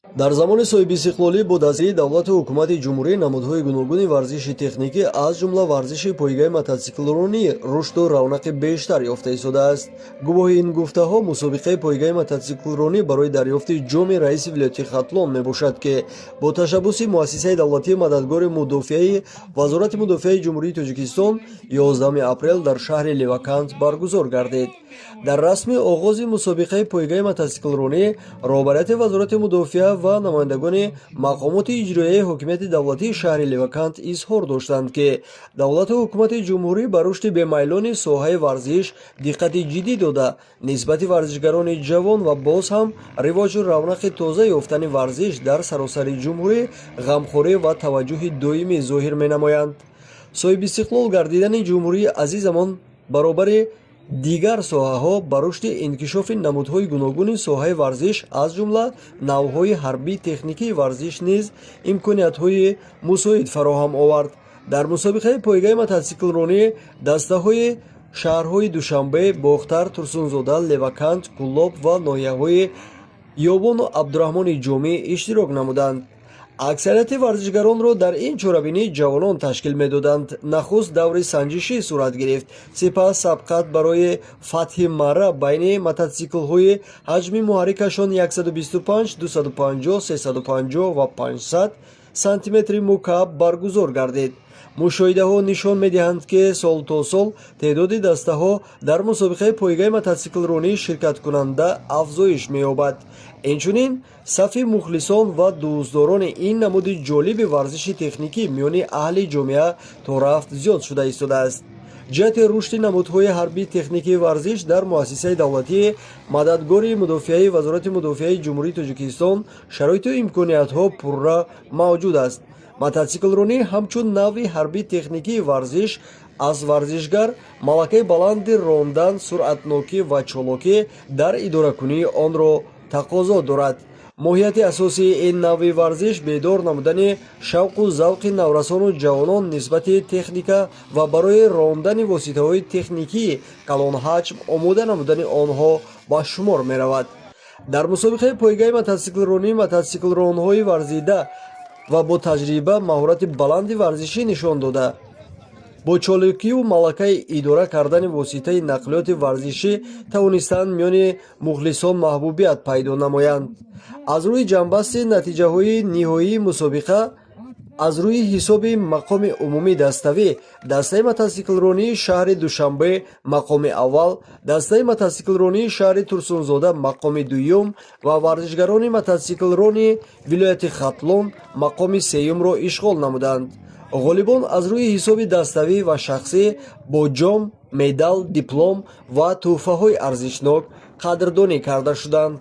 Дар замони соҳибистиқлолӣ бо дастгирии давлату ҳукумати ҷумҳурӣ намудҳои гуногуни варзиши техникӣ, аз ҷумла варзиши пойгаи мототсиклронӣ, рушду равнақи бештар ёфта истодааст. Гувоҳи ин гуфтаҳо мусобиқаи пойгаи мототсиклронӣ барои дарёфти ҷоми раиси вилояти Хатлон мебошад, ки бо ташаббуси Муассисаи давлатии «Мададгори мудофиаи» Вазорати мудофиаи Ҷумҳурии Тоҷикистон 11 апрел дар шаҳри Левакант баргузор гардид. Дар расми оғози мусобиқаи пойгаи мототсиклронӣ роҳбарияти Вазорати мудофиа ва намояндагони мақомоти иҷроияи ҳокимияти давлатии шаҳри Левакант изҳор доштанд, ки давлату ҳукумати ҷумҳурӣ ба рушди бемайлони соҳаи варзиш диққати ҷиддӣ дода, нисбати варзишгарони ҷавон ва боз ҳам ривоҷу равнақи тоза ёфтани варзиш дар саросари ҷумҳурӣ ғамхорӣ ва таваҷҷӯҳи доимӣ зоҳир менамоянд. Соҳибистиқлол гардидани ҷумҳурии азизамон баробари дигар соҳаҳо ба рушди инкишофи намудҳои гуногуни соҳаи варзиш, аз ҷумла навъҳои ҳарбии техникии варзиш низ имкониятҳои мусоид фароҳам овард. Дар мусобиқаи пойгаи мототсиклронӣ дастаҳои шаҳрҳои Душанбе, Бохтар, Турсунзода, Левакант, Кӯлоб ва ноҳияҳои Ёвону Абдураҳмони Ҷомӣ иштирок намуданд. Аксарияти варзишгаронро дар ин чорабинӣ ҷавонон ташкил медоданд. Нахуст даври санҷишӣ сурат гирифт, сипас сабқат барои фатҳи марра байни мототсиклҳои ҳаҷми муҳаррикашон 125, 250, 350 ва 500 сантиметри мукааб баргузор гардид. Мушоҳидаҳо нишон медиҳанд, ки сол то сол теъдоди дастаҳо дар мусобиқаи пойгаи мототсиклронӣ ширкаткунанда афзоиш меёбад. Инчунин сафи мухлисон ва дӯстдорони ин намуди ҷолиби варзиши техникӣ миёни аҳли ҷомеа то рафт зиёд шуда истодааст. Ҷиҳати рушди намудҳои ҳарбии техникии варзиш дар Муассисаи давлатии «Мададгори мудофиаи» Вазорати мудофиаи Ҷумҳурии Тоҷикистон шароиту имкониятҳо пурра мавҷуд аст. Мототсиклронӣ ҳамчун навъи ҳарбии техникии варзиш аз варзишгар малакаи баланди рондан, суръатнокӣ ва чолокӣ дар идоракунии онро тақозо дорад. Моҳияти асосии ин навъи варзиш бедор намудани шавқу завқи наврасону ҷавонон нисбати техника ва барои рондани воситаҳои техникии калонҳаҷм омода намудани онҳо ба шумор меравад. Дар мусобиқаи пойгаи мототсиклронӣ мототсиклронҳои варзида ва бо таҷриба маҳорати баланди варзишӣ нишон дода, бо чолокиву малакаи идора кардани воситаи нақлиёти варзишӣ тавонистанд миёни мухлисон маҳбубият пайдо намоянд. Аз рӯи ҷамъбасти натиҷаҳои ниҳоии мусобиқа аз рӯи ҳисоби мақоми умумии даставӣ дастаи мототсиклронии шаҳри Душанбе мақоми аввал, дастаи мототсиклронии шаҳри Турсунзода мақоми дуюм ва варзишгарони мототсиклрони вилояти Хатлон мақоми сеюмро ишғол намуданд. Ғолибон аз рӯи ҳисоби даставӣ ва шахсӣ бо ҷом, медал, диплом ва тӯҳфаҳои арзишнок қадрдонӣ карда шуданд.